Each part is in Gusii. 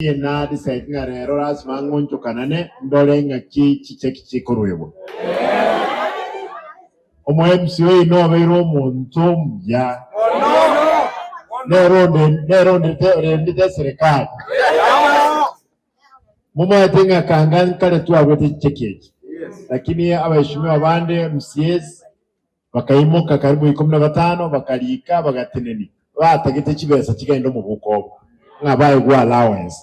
Na decide ng'a rero lasima ng'onchokanane ndore ng'aki chicheki chikoruegwa. Omo MC oino obeire omonto omuya, nere onde nere ondete orendete eserekari. Momaete ng'a kanga nkare twabwate chicheki echi, lakini abaheshimiwa bande MCAs Bakaimoka karibu ikomi na batano, bakariika, bagatenenia, batagete chibesa chigende omobuko obo, ng'a baegwe allowance.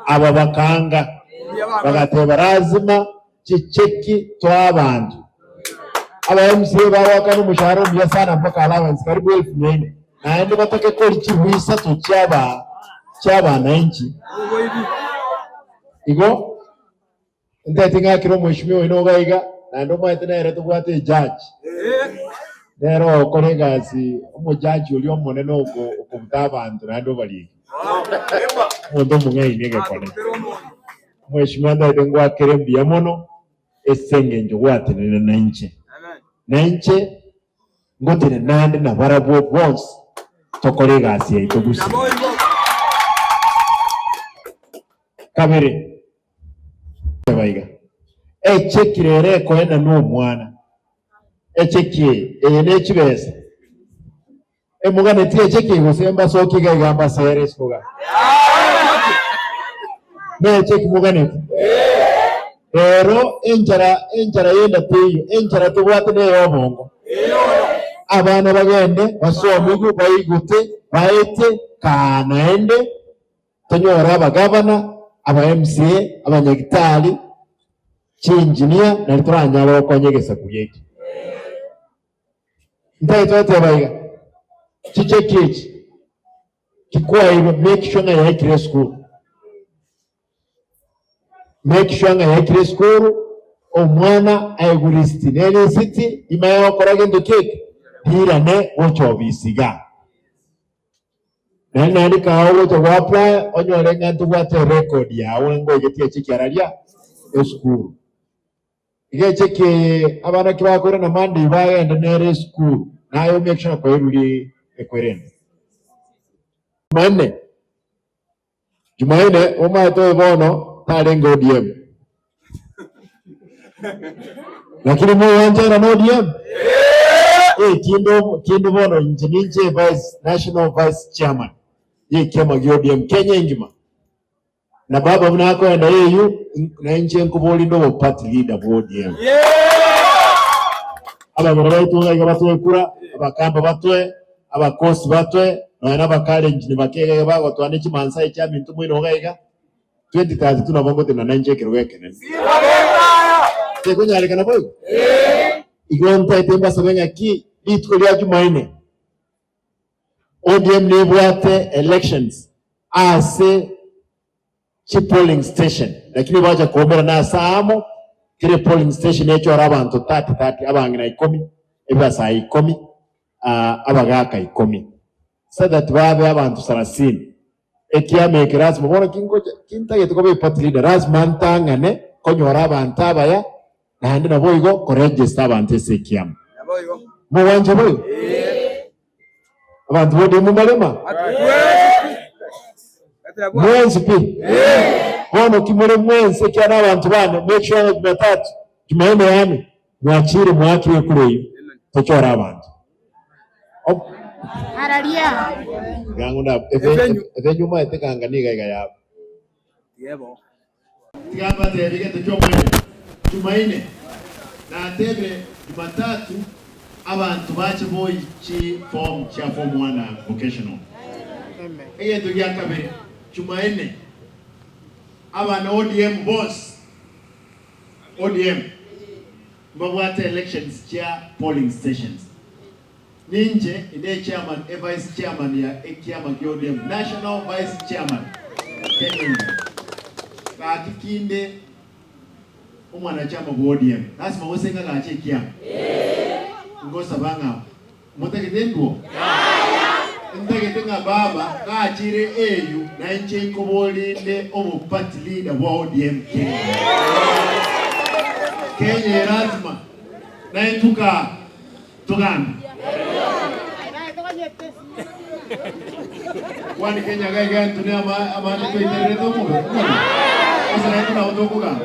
Aba bakaanga, bagateba, Lazima chicheki toe abanto. Aba MCA bagoakana omoshahara omuya sana mpaka allowance karibu elfu mia ine, naende batake kori chiruu isato chiaba chiabananchi. Igo Ntaeti ng'akere omweshimiwa oino iga iga, naende omanyete nere tobwate ejaji. Nere ogokora egasi, omojaji oria omonene oko okobuta abanto naende obariike. Omonto omong'aini egekone. Omweshimiwa ntaete ngwakere mbuya mono ase eng'encho gwatenenire nainche. Nainche ngotenena ande nabarabwo bonsi tokore egasi yaito gusii. Kabere, teba iga, Echeki rero ekoenanwa omwana, echeki eye, eye ne chibesa. Emoganetie echeki eye gose mbasokie iga iga mbasere isiko iga? Ne echeki moganetie? Rero enchara enchara yenda teiyo, enchara tobwate neye obongo. Abana bagende basomigwe, baigute, baete kaa naende. Tonyore abagavana, aba MCA, abanyagitari, chiengineer nari toranyare gokonya egesaku giaito. Ntagete goteba iga, chicheki echi chikwairwe make sure ng'a yaikire esukuru, make sure ng'a yaikire esukuru, omwana aegwe risiti, ne risiti ime gokora gento ki eke? Rirane gocha obisi igaa. Naende naende kaa ogocha go apply onyore ng'a ntobwate erecord yao ng'a ngoigetie echeki araria esukuru. Iga echeki eye abana ki bakoirana Monday bagende nere esukuru naye o make sure ng'a kwairuri ekwerende. Jumanne, Jumaine omanyete oyo bono tarenge ODM. Lakini mowanchera na ODM? Eh, kinde kinde bono inche ninche vice national vice chairman y'ekiama gia ODM Kenya engima. Na baba buna akoenda AU na inche nkobori inde obo party leader bwa ODM. Abagore baito iga iga batoe kura, abakamba batoe, abakosi batoe, nonya na abakalenjin bake iga iga bagotwana echimansai chiaminto moino iga iga, 2032 nabo ngotenena nainche ekerogo ekenene. Tekonyarekana boigo? Igo ntaete mbasabe ng'aki rituko ria Jumaine ODM nebwate elections ase chi polling station lakini bacha koumerana ase aamo kera epolling station echore abanto 30 30 abang'ina ikomi ebibasae ikomi abagaka ikomi so that babe abanto sarasini ekiama eke lazima bono kingocha kintagete koba eparty leader lazima ntang'ane konyora abanto abaya naende naboigo koregister abanto ase ekiama mogwancha boigo Abanto bonde momarema? Mwensi pi? Bono ki more mwensi ekiagera nabanto bane, make sure ng'a Jumatatu, Jumanne yaani mwachire mwaakire ekura eyio, tochore abanto. Ob- Araria. Iga ng'o ebe ebe nyuma etekanga niga iga yabo. Tiga mbateebie egento ki'omoerio. Jumaine, natebire Jumatatu abanto bache boi chi form chia form one na vocational. Egento gia kabere, Jumaine, abana ODM bonsi, ODM, mbabwate elections chia polling stations. Ninche inde chairman e vice chairman ya ekiama kia ODM, national vice chairman Kenya engima. Gaki kinde omwanachama bwa ODM, lasima gose ng'agache ekiama? Ngosaba ng'a motagete ndwo? Ntagete ng'a baba gachire AU nainche nkoborinde obo party leader bwa ODM Kenya. Kenya erazima naintuka Togambe. Kwani Kenya iga iga intwe ne abande twaitererete omobere? Gose naintwe nabo tokogamba?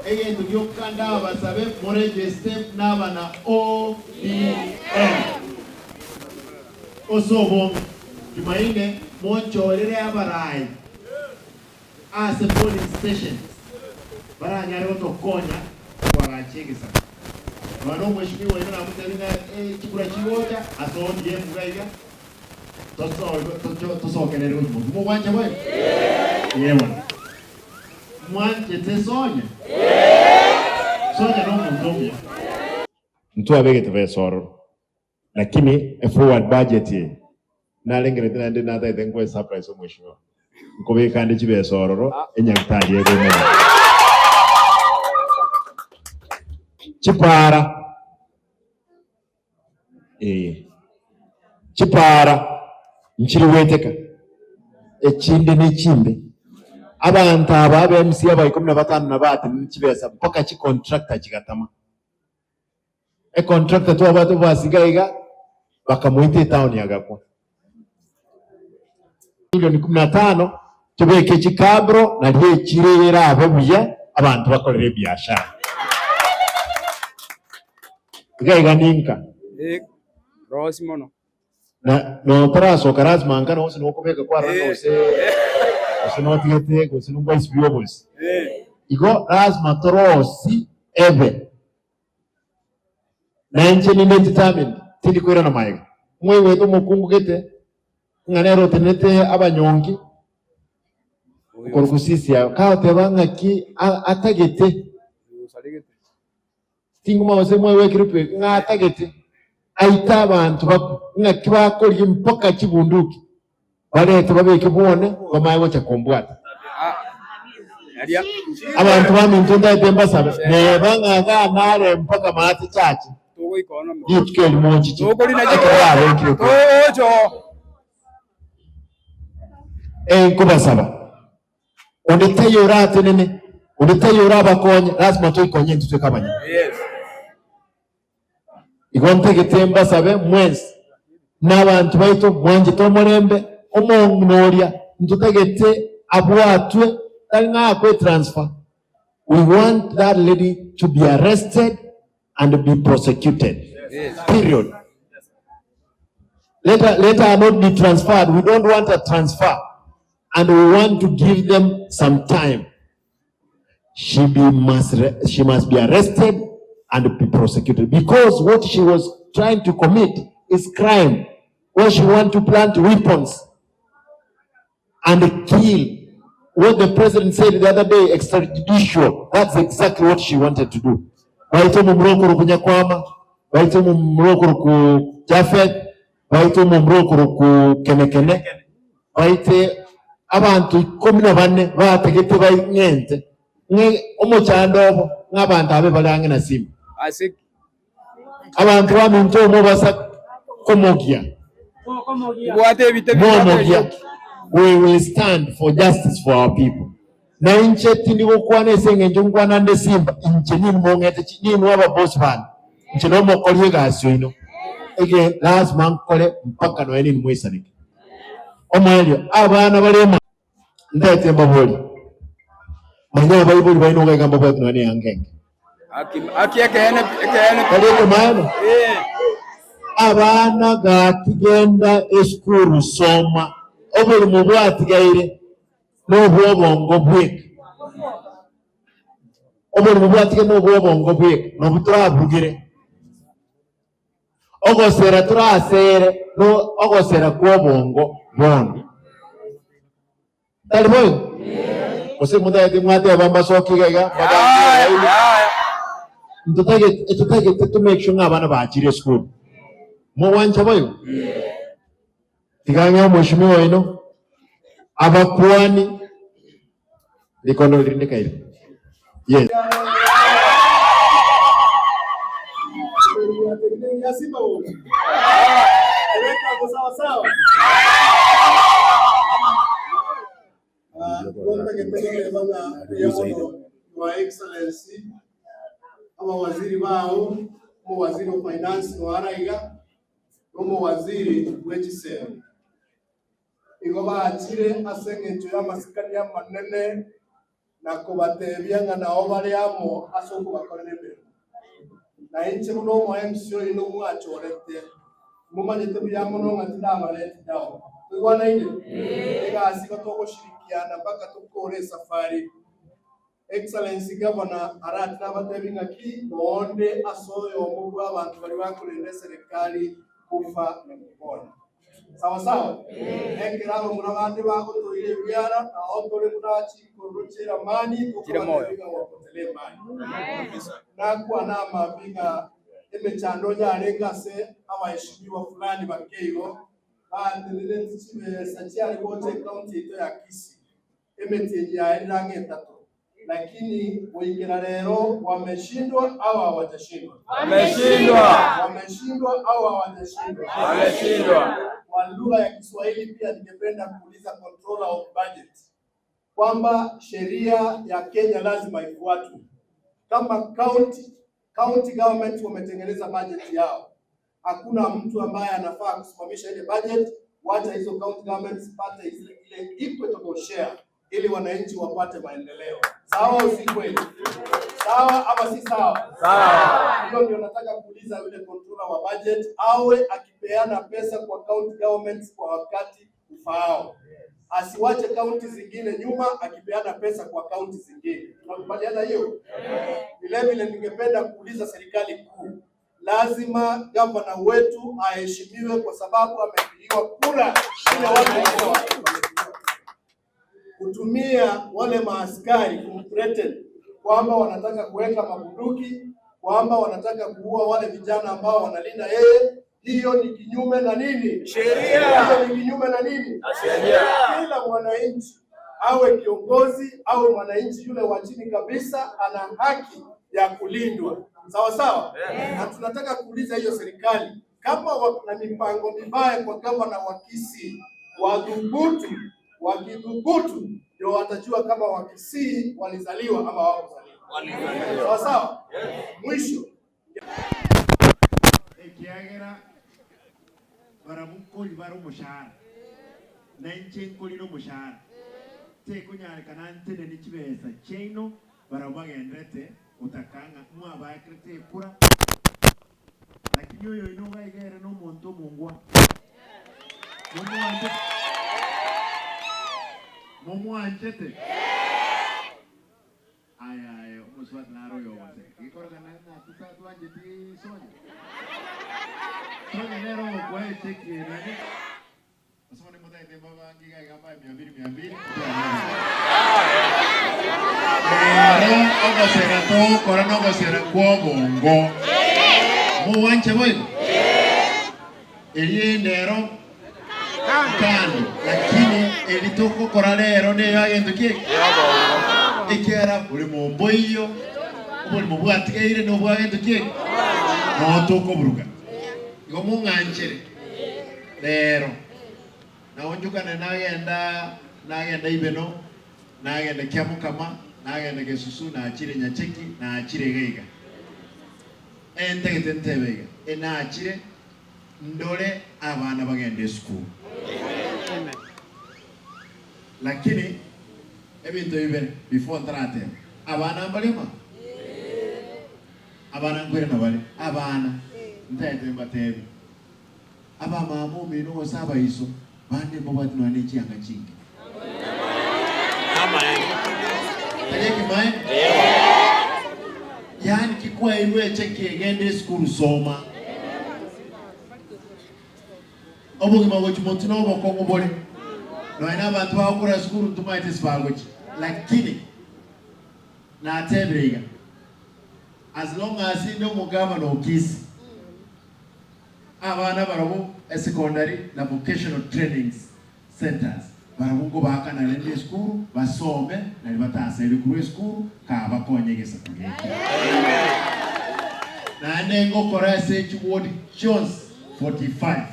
Egento gioka ndabasabe moregeste nabana ODM ase obonge. Jumaine monchorere abarai ase polling stations baranyare gotokonya koagacha egesaku. Nonya nomweshimiwa oino namotebie ng'a chikura chigocha ase ODM iga iga tosokerere gochia motwe. Mogwancha boigo? Ee bono. Mwanchete Sonya? Sonya nomonto omuya. Ntwabegete besa ororo. Lakini e forward budget eye narengerete naende natagete nkoe surprise omweshimiwa. Nkobeka ande chibesa ororo enyagitari ebe emobere. Chipara ee chipara nchiri goeteka echinde ne chimbe. Abanto aba abe MC aba ikomi na batano nabo batenenire chibesa mpaka chicontractor chigatama. Econtractor twabwate obwasi iga iga, bakamoita etown agakwa. Milioni kumi na tano tobeke chikabro nario echiro eye erabe buya abanto bakorere ebiashara. Iga iga ninka. Eh, rosi mono. Na notarasoka lazima nka nonsi nokobeka kwarora gose gose notigete gose nongwaisibia obosi. Igo lazima torosi ebe. Na inche ninde determined, tindi koirana magega. Mwaigwete omokungu gete ng'a nere otenenete abanyonki okorokwa Sisia, kagoteba ng'aki atagete, tingomanya gose mwaigwa eclip eye, ng'a atagete aite abanto bakwe, ng'aki bakorigia mpaka chibunduki. Barete babeke bwone, bamanye gocha kombwata. Abanto baminto ntaete mbasabe, neba ng'a igaa nare mpaka maate chache, rituko eri mochiche, ekero babekire kure. Enkobasaba, onde taiyo oratenene, onde taiyo orabakonye, lasima toikonye intwe tweka abanyene. Igo ntagete mbasabe mwensi na abanto baito mwanchete omorembe, omong'ina oria ntotagete abwatwe, tari ng'a akwe transfer, we want that lady to be arrested and be prosecuted, period. Let her, let her not be transferred, we don't want a transfer and we want to give them some time. She be must she must be arrested and be prosecuted because what she was trying to commit is crime. Where she want to plant weapons and kill. What the president said the other day, extrajudicial, that's exactly what she wanted to do. Baite omomura okorokwa Nyakwama, baite omomura okorokwa Japheth, baite omomura okorokwa Kenekene, baite abanto ikomi na bane batagete baing'ente ng'a omochando obo ng'a abanto abe bare ang'e na Simba. Ase ki? Abanto baminto mobasa komogia, Tobwate ebite bibwate momogia. erioki. We will stand for justice for our people. Na inche tindi gokwana ase eng'encho nkwana nde Simba, inche ninwe mong'ete chi, ninwe ababosi bane, inche nomokori egasi oino. Ege lazima nkore mpaka nonya ninwe moisaneke. Omoerio, abana bare ema ntaete mbaborie, manya abaibori baino gaiga mbabwate nonya neanga enke. Aki aki ekeene ekeene Tari ekemaene? Eh. Abana gaki genda esukuru soma, oborimo bwatigaire nobw'obongo bweka. Oborimo bwatigaire nobw'obongo bweka, nobwo torabugere. Ogosera torasere no ogosera kw'obongo bono. Tari boigo? Gose motagete mwateba mbasokie iga iga, mbagange Raila. Ntotagete etotagete to make sure ng'a abana bachire esukuru. Mogwancha boigo? Tiga ng'e omweshimiwa oino, abakuani, rikondo rinde kaire. Yes. Your Excellency, abawaziri bao, omowaziri o finance noara iga, nomowaziri bwe chisemi. Igo baachire ase engencho y'amasikani amanene na kobatebia ng'a nao bare amo ase okobakorera emeremo. Na inche buna omo-MC oino mwachorete, momanyete buya mono ng'a tindabareti down. Toigwanaine? Egasi igo togoshirikiana mpaka tokore esafari. Excellency Governor arati nabatebi ng'aki noonde ase oyomo bw'abanto baria bakorenda eserekari kufa na kupona. Sawa sawa? Ekero abamura bande bagotoira ebiara, nao tore buna chinkororo chi'eramani, Chire moyo. tokobatebia ng'a wapotelee mbali. Nakwana amabi ng'a emechando onye arenge ase abaheshimiwa fulani bakeigo, batenenetie chibesa chiare gocha ecounty yaito ya Kisii. Emetienyi yaerire ang'e etato, lakini goikera rero wameshindwa au hawajashindwa? Wameshindwa. Wameshindwa au hawajashindwa? Wameshindwa. Kwa lugha ya Kiswahili pia ningependa kuuliza controller of budget kwamba sheria ya Kenya lazima ifuatwe. Kama county, county government wametengeneza budget yao, hakuna mtu ambaye anafaa kusimamisha ile budget. Wacha hizo county governments zipate ile ile equitable share ili wananchi wapate maendeleo. Sawa au si kweli? Sawa ama si sawa? Sawa. Hiyo ndio nataka kuuliza yule controller wa budget awe akipeana pesa kwa county governments kwa wakati ufaao, asiwache kaunti zingine nyuma akipeana pesa kwa kaunti zingine. Tunakubaliana hiyo? Vile vile ningependa kuuliza serikali kuu, lazima gavana wetu aheshimiwe kwa sababu amepigiwa kura ile watu walikuwa kutumia wale maaskari kumthreaten kwamba wanataka kuweka mabunduki, kwamba wanataka kuua wale vijana ambao wanalinda yeye. Hiyo ni kinyume na nini? Sheria. Hiyo ni kinyume na nini? Sheria. Kila mwananchi awe kiongozi awe mwananchi yule wa chini kabisa, ana haki ya kulindwa, sawa sawa. Na tunataka kuuliza hiyo serikali kama wana mipango mibaya kwa gavana wa Kisii, wadhubutu. Wakidhubutu ndio watajua kama Wakisii walizaliwa ama hawakuzaliwa. Sawa sawa. Mwisho Ekiagera barabwo nkori bare omoshahara, na inche nkorire omoshahara, tekonyarekana ntenenie chibesa chiaino barabwo bagenderete gotaka ng'a mwabaekerete ekura. Lakini oyoino iga iga ere nomonto omongwana. Momwanchete? Momwanchete? Aye aye omosubati naro oyo ogoseka. Gekorokana ng'a totwancheti Sonya. Sonya nere ogokoa echeki eye naende ase bono nimotagete mbabange iga iga mbae mia mbili mia mbili Rero ogosera togokora nogosera kw'obongo. Mogwancha boigo? Erio ndero kando, lakini eri togokora rero neyo agento ki eke? Ekiagera borimo mboiyo, oborimo bwatigaire nobwa gento ki eke? Noo tokoburuka. Igo mong'anchere rero. Naonchokane nagenda, nagenda Ibeno, nagenda Kiamokama, nagenda Gesusu, nachire Nyacheki, nachire iga iga. Entagete ntebe iga, enachire ndore abana bagende esukuru. Lakini ebinto bibere before ntarateba, abana mbare ma? Abana nkoirana bare, abana ntagete mbatebie. Abamama omino gose abaiso bande mbabwate nonya ne chianga chinke. Tari ekimaene? Yaani ki kwairwe echeki egende esukuru soma. Obogima gochia motwe na obokong'u bore. Nonya na abanto bagokora esukuru ntomaete ase bagochia. Lakini natebire iga, as long as inde omogavana o Kisii, Abana barabwo esekondari na vocational trainings centers barabwo nkobaakana rende esukuru basome nari bataserwe korwa esukuru kabakonye egesaku geke. Naende ngokora ase chiward chionsi 45.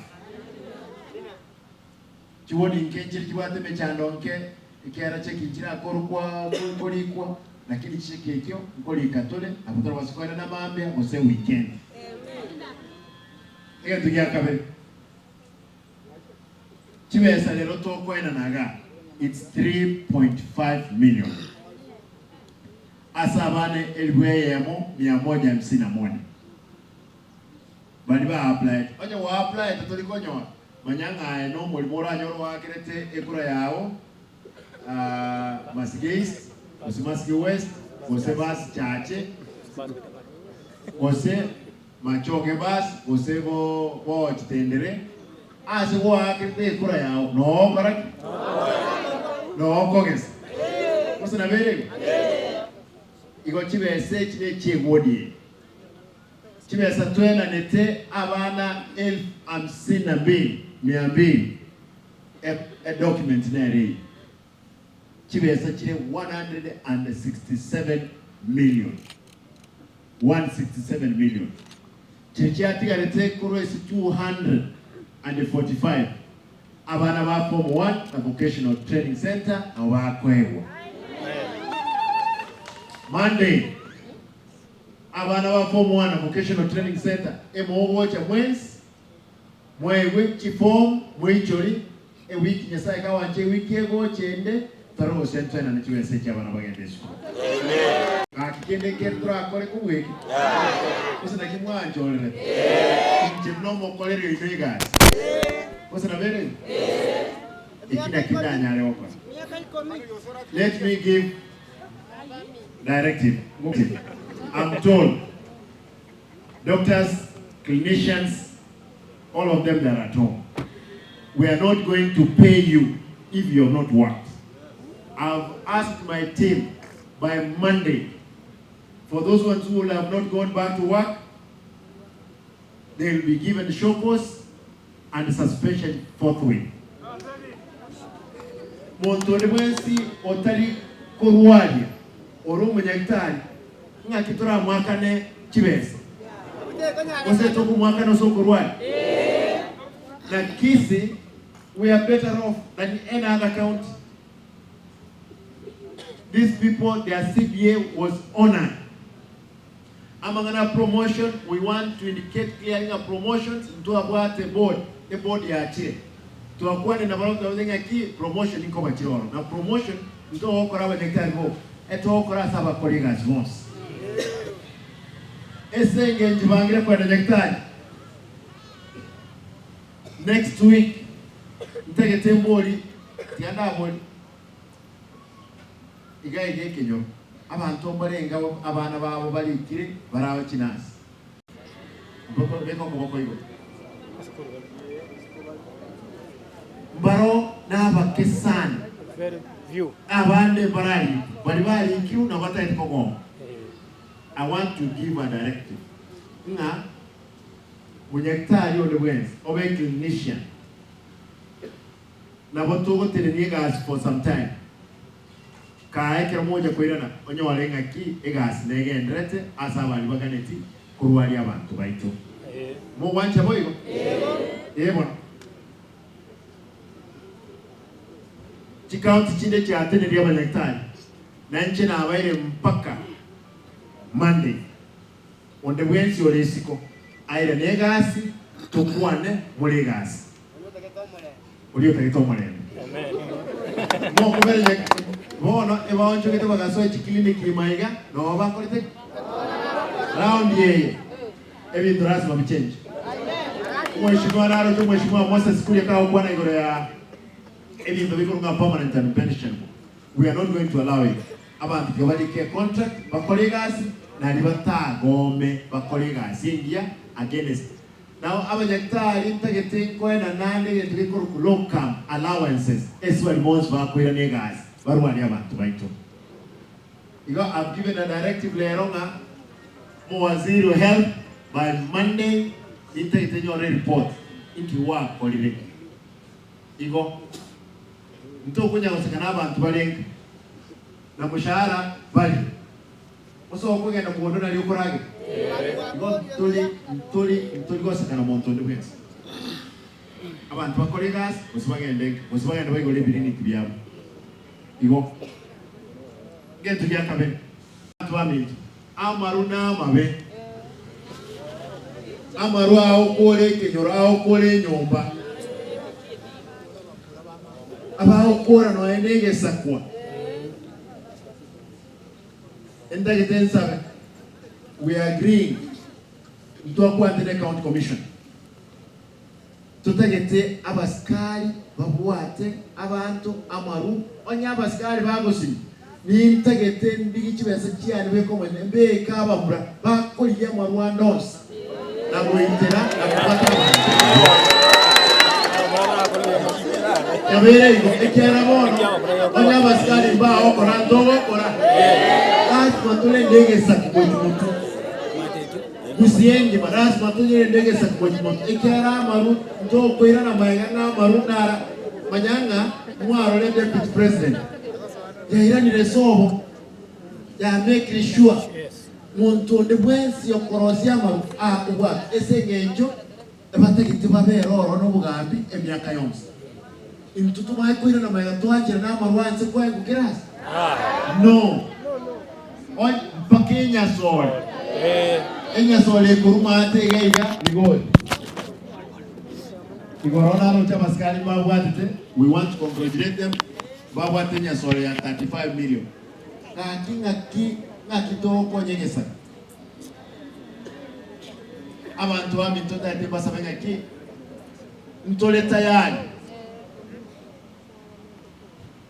Chiward nke nchire chibwate emechando nke ekiagera cheki nchirakorokwa korikwa lakini chicheki ekio nkorika tore nabo torabase koenda namambia gose weekend. Egento gia kabere, Chibesa rero tokoenana iga it's 3.5 million ase abana elifu eyemo mia moja hamsini na moja baria ba applied. Onye gwa applied tori konyora, manya ng'a aye nomorimo oranyore oakerete ekura yao Masige East gose Masige West gose basi Chache gose Machoge basi gose bochitendere ase goakerete ekura yao noo okora ki? Noo okogesa. Gose nabo ere igo? Igo chibesa echi nechi'egwodi eye. Chibesa twenanete abana elfu hamsini na mbili mia mbili edocument nere eye. Chibesa chire 167 million. 167 million. Chiria chiatigarete korwa ase 245 abana ba form 1 na vocational training centre nabo bakoegwa. Monday abana ba form 1 na vocational training centre emogocha mwensi Mwaigwe chiform moichori ewiki Nyasaye kawanche ewiki egocha ende tore gose ntwenane chibesa echi abana bagende esukuru. Gaki kende nkere torakore kobua eke? Gose naki mwanchorerete? Inche buna omokoreri oino egasi. Gose nabo ere igo? Eki nakio ndanyare gokora. Let me give directive. I'm told Doctors, clinicians, all of them they are at home. We are not going to pay you if you have not worked. I've asked my team by Monday, for those ones who will have not gone back to work, they will be given show cause and suspension forthwith. Monto onde bwensi otari korwaria ore omonyagitari, ng'aki toramoakane chibesa? Gose tokomoakana ase okorwaria? Na Kisii we are better off than any other county. These people their CBA was honored. Amang'ana a promotion, we want to indicate clearly ng'a promotions ntwabwate board, eboard yachire. Twakwanire nabarabwo twabatebi ng'a ki promotion nkoba chire ororo. Na promotion ntogokora abanyagitari boka, etogokora ase abakori egasi bonsi. Ase engencho bangire kogenda nyagitari, next week ntagete mbori, tiga ndabori. Iga iga ekenyoro, abanto mbarenge abana babo barikire barabe chinasi. Beka okoboko igoro. Mbaro nabake sana, abande mbararikwe, baria barikirwe nabo batagete kogomba. I want to give a directive ng'a monyagitari onde bwensi obe clinician, Nabo togotenenia egasi for some time, kaa ekero mogocha koirana onyore ng'aki egasi negenderete ase abaria baganeti korwaria abanto baito. Mogwancha boigo? Ee bono. Chicounty chinde chiatenerie abanyagitari, na inche nabaire mpaka Monday. Onde bwensi ore isiko airane egasi, tokwane more egasi. Oria otagete omorembe. Mokobereria bono ebaonchogete bagasoa chikliniki ime aiga, noo bakorete ki? Round eye ebinto lasima bichenche. Omweshimiwa naroche omweshimiwa Moses Kuria kagokwana igoro ya ebinto bikorwa ng'a permanent and pensionable. We are not going to allow it. Abanto tiga barike econtract bakore egasi naria batagome bakore egasi engiya against Nao abanyagitari ntagete nkoena naende egento gekorokwa locum allowances ase baria bonsi bakoirana egasi barwarie abanto baito. Igo I've given a directive rero ng'a omowaziri o health by Monday nintagete nyore ereport inki gwakorire. Igo ntokonya goseka na abanto barenge na moshahara baria. Gose okogenda mogondo nario okoragera? Igo ntori ntori ntori goseka na monto onde bwensi. Abanto bakore egasi, gose bagende nka, gose bagende baigore ebiriniki biabo. Igo egento gia kabere, abanto baminto, amaru namabe. Amaru ao kore ekenyoro, ao kore enyomba. Abagokora nonya negesakwa. Entagete nsabe, we are agreeing, ntwakwate ne county commission. Totagete abasikari babwate abanto amaru, onye abasikari bagosinywa, nintagete ndigie chibesa chiane beka omonyene, mbeke abamura bakorigia amaru ande onsi, na goitera na kobwata abanto abwo. Yabeire igo, ekiagera bono onye abasikari mbagokora ntogokora, lasima torende egesaku gochia motwe. Gusii engima, lasima tonyerende egesaku gochia motwe, ekiagera amaru ntokoirana magega ng'a amaru nara manya ng'a mwarore deputy president yairanire sobo yamekire sure monto onde bwensi okorosia amaru akobwatwa ase eng'encho ebatagete babere ororo nobogambi emiaka yonsi. Intwe tomanye koirana magega twancherane amaru anse kwaigwa kera ase? No. Onye mpaka enyasore. Enyasore ekoruma ate iga iga Migori. Igoro naroche abasikari mbabwatete, we want to congratulate them, mbabwate enyasore ya 35 million. Gaki ng'aki ng'aki togokonya egesaku? Abanto baminto ntagete mbasabe ng'aki ntore tayari.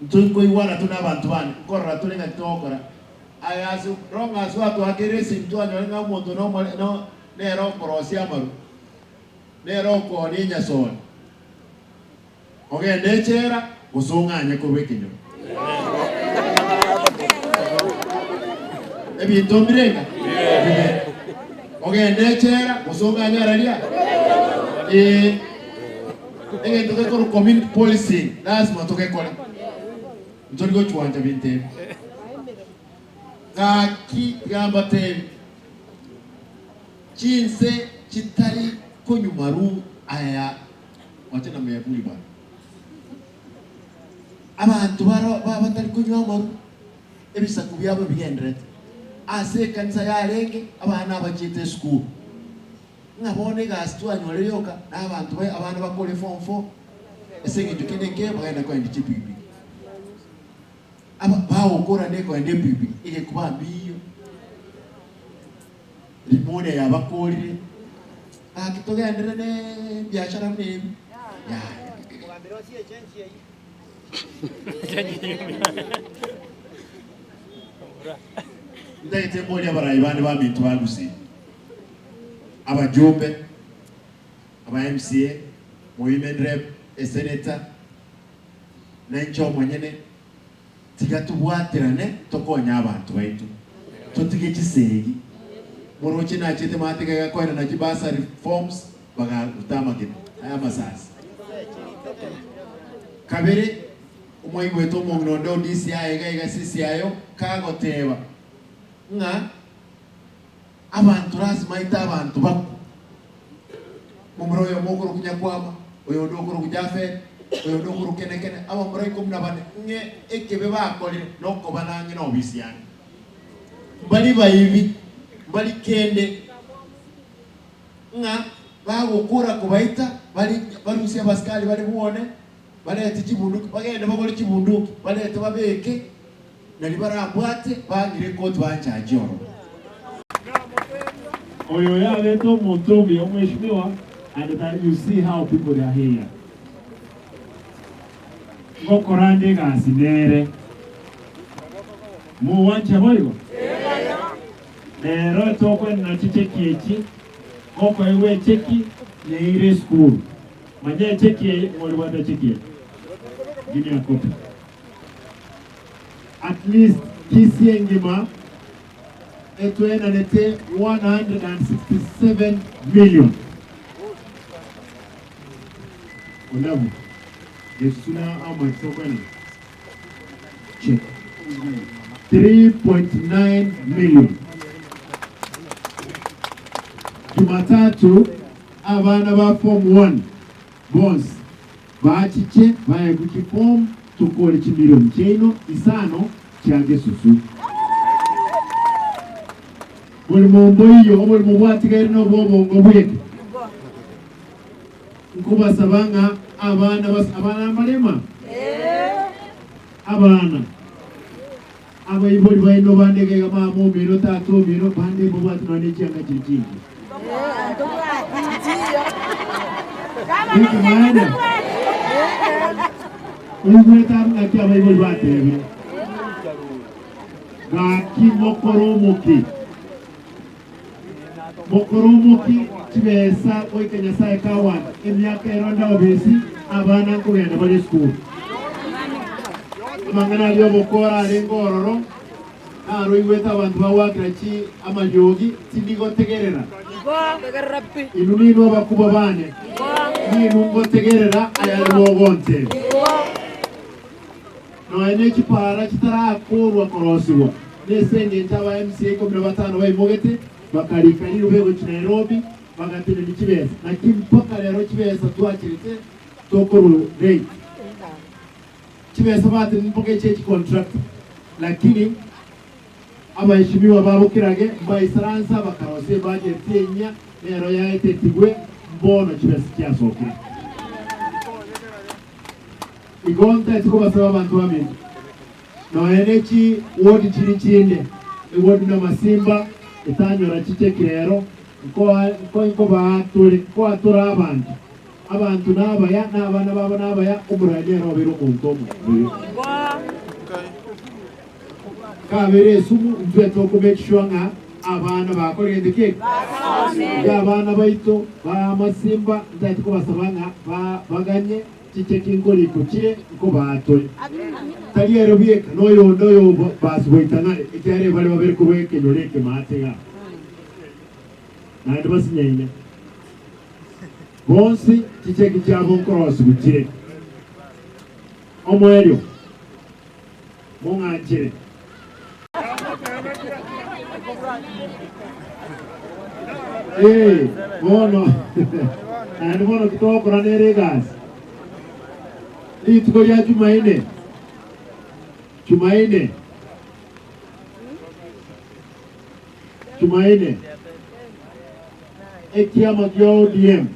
Ntokoigwana tore nabanto bande, nkorora tore ng'aki togokora. Aye as long as gwatwakeire esimi twanyore ng'a omonto nomore no nere okorosia amaru, nere okoonia enyasore, ogende echela gose ong'anye korwa ekenyoro. Ebinto mbire ng'a? Bibere. Ogende echela gose ong'anye araria? Ee. Egento gekorwa community policing lasima togekore. Ntori gochwancha binto ebi. Gaki tiga mbatebi, chinse chitari konywa maru aya wacha na miavuli bwana. Abanto baro batari konywa amaru ebisaku biabo bigenderete. Ase ekanisa yarenge abana abachiete esukuru. Ng'a bono egasi twanyorire yoka na abanto baye abana bakore form four ase eng'encho kende nkeiyo bagenda koenda chipigipigi. Aba bagokora ne koenda epigipigi egekuba mbiyo, pneumonia yabakorire, gaki togenderere ne ebiashara buna ebi yaya. Ntagete mborie abarai bande baminto ba Gusii. Abajumbe, aba MCA, Women Rep, Esenator, na inche omonyene, tiga tobwaterane tokonye abanto baito, totige chisegi. Moroche nachete maate iga koenana chibursary forms bagaruta amagena aya amasasi. Kabere, omwaigwete omong'ina onde o DCI iga iga CCIO kagoteba ng'a Abanto lasima aite abanto bakwe. Momura oyomo okorokwa Nyakwama, oyonde okorokwa Jafeti, oyonde okorokwa Kenekene, abamura ikomi na bane, ng'e ekebe bakorire nokoba nang'e nobisi yane. Mbari baibi, mbari kende, ng'a bagokora kobaita, bari barusie abasikari bare bwone, barete chibunduki, bagende bagore chibunduki, barete babeke. Nario barambwate, bang'ire ekoti banchachie ororo. Oyo yabete omonto omuya omweshimiwa and that you see how people are here. Ngokora nde egasi nere. Mogwancha boigo? Rero tokwenena chicheki echi, gokoegwa echeki neire esukuru. Manya echeki eye, ng'o oribwate echeki eye? Give me a copy. At least Kisii engima etwenanete 167 million. Ondabu, gesusuna how much tokwenana? Check. 3.9 million. Jumatatu abana ba form 1 bonsi Bachiche baegwe chifomu tokore chimilioni chiaino isano chia gesusu. Borimo mboiyo, oborimo bwatigaire nobw'obongo bweke. Nkobasaba ng'a abana bas abana mbarema? Abana, abaibori baino bande iga iga mama omino, tata omino, bande mbabwate nonya ne chianga chiri chingiya. Nekemanyererio oigwete abwo ng'aki abaibori batebire, Gaki mokore omoki, mokore omoki chibesa goika Nyasae kawancha, emiaka ero nde obisi, abana nkogenda bare esukuru. Amang'ana aria obokora arenge ororo, Naroigwete abanto bagoakera chi amariogi, tindi gotegerera. Inwe ninwe abakubwa bane, ninwe ngotegerera ayare mogontebia. Nonya ne chipaara chitarakoorwa korosigwa, nese engencho aba MCA 15 baimogete, bakarika riruba egochia Nairobi, bagatenenia chibesa. Naki mpaka rero chibesa twacherete tokorwa rate. Chibesa batenenire mpaka echi echicontractor lakini abaheshimiwa babo kirage mbaisaransa bakarosia ebudget enyia nero yaetetigwe mbono chibesa chiasokire. Igo ntaeti kobasaba abanto baminto nonya ne chi ward chiri chinde eward buna Masimba etanyora chicheki rero nkoa nkobaa tore nkoa tore abanto Abanto nabaya, na abana babo nabaya, omorai nere obeire omonto omobe. Kabere esumu, intwe toko make sure ng'a abana bakore gento ki eke? Inche abana baito ba amasimba ntagete kobasaba ng'a ba baganye chicheki nkorikwa chire nkobaa tore. Tari ere bweka, na oyonde oyo basi goitang'are, ekiagera ebare babere korwa ekenyoro eke maate igaa, naende basinyaine. Bonsi chicheki chiabo nkorosigwa chire. Omoerio, mong'anchere. Ee, bono naende bono titogokora nere egasi. Rituko ria Jumaine, Jumaine, Jumaine. Ekiama gia ODM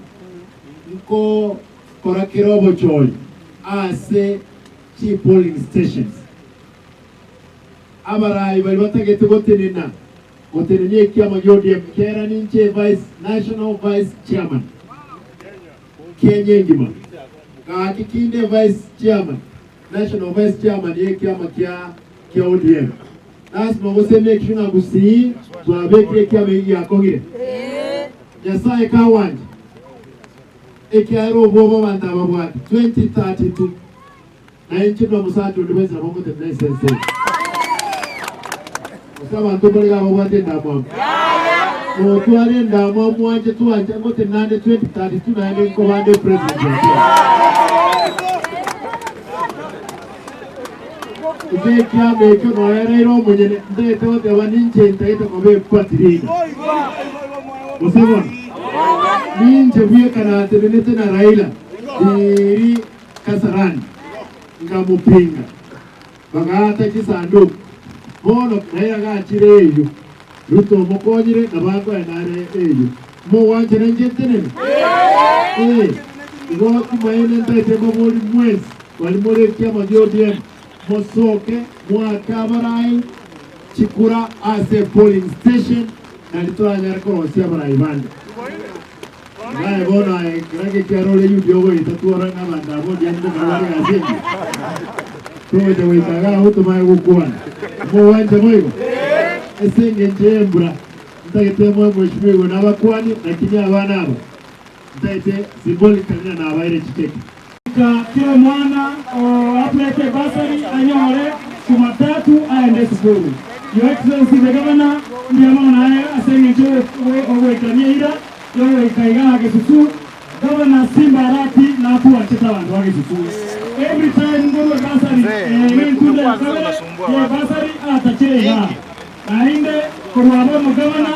nkokora kere obochori ase chi polling stations. Abarai baria batagete gotenena gotenenia ekiama gia ODM kera ninche vice national vice chairman Kenya engima. Gaki kinde vice chairman national vice chairman ye ekiama kia kia ODM. Lasima gose make sure ng'a Gusii twabekire ekiama eki giakong'ire. Nyasaye kawanche ekiagera obwoba abanto aba babwate 2032 na inche na omosacha onde bwensi nabo ngotenena ase ense eye. Gose abanto mbare iga babwate endamwamu? Notware endamwamu mwanche twancha ngotenena ande 2032 naende nkoba ande president wa Kenya. Inche ekiama ekio noereire omonyene, ntagete goteba ninche ntagete koba eparty leader. Gose bono, ninche bweka natenenete na Raila riiri Kasarani, nkamopinga, bagaata chisanduku. Bono Raila gachire eyio, Ruto omokonyire nabo akoe nare eyio. Mogwanchera inche ntenene? Ee, igo timaene ntagete mbabori mwensi. Baria more ekiama gia ODM mosoke moake abarai chikura ase polling station nari toranyare korosia abarai bande. Naye bono aye kerage ekiara ore Yudia ogoita twora ng'a abanto aba ODM ngokora bare egasi engiya. Togocha goika iga agwo tomanye gokwana. Mogwancha boigo? Ase engencho y'embura ntagete moe mweshimiwa igoro nabakwani lakini abana aba Ntaete symbolically na nabaire chicheki. Goika kera omwana oapplyete ebursary anyore Jumatatu aende esukuru. Your Excellency the Governor, mbuya mono naye ase eng'encho yogoikania eira yogoika igaa Gesusu. Governor Simba Arati natwanchete abanto ba Gesusu. Every time nkorwa ebursary eye nentunda ya kabere ye ebursary atachire igaa. Naende korwa abwo omogabana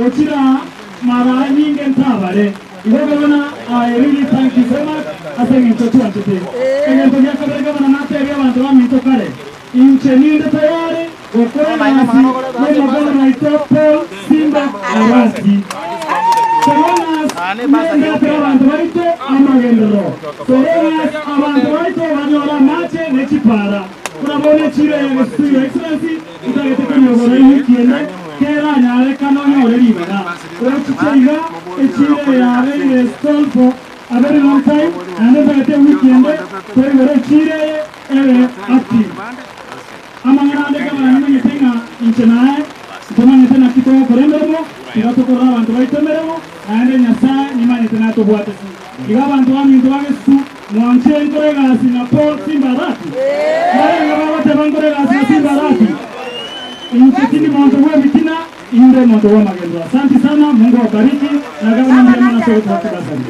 ochire aa mara nyinge ntabare. Igo gabana I really thank you so much ase eng'encho otwanchete. Egento gia kabere gabana natebie abanto baminto kare, inche ninde tayari gokora egasi y'omogabana oito Paul Simba Arati. So long as nendetere abanto baito amagenderero, so long as abanto baito banyore amache ne chipara. Buna bono echiro eye Gesusu Your Excellency ntagete konyegora ewiki ende keranyarekane onyore ribaga. Ochiche iga echiro eye yabeire stalled for a very long time naende ntagete ewiki ende toigore echiro eye ebe active. Amang'ana ande gavana nimanyete ng'a inche naye ntomanyete naki togokora emeremo, tiga tokorere abanto baito emeremo, naende Nyasae nimanyete natobwate si. Iga abanto baminto ba Gesusu mwanche nkore egasi na Paul Simba Arati? Barenge bagoteba nkore egasi na Simba Arati? Inche tindi monto bw'ebitina, inde omonto bw'amagenderero. Asanti sana, Mungu awabariki, na gavana mbuya mono ase ogotoa chibasari.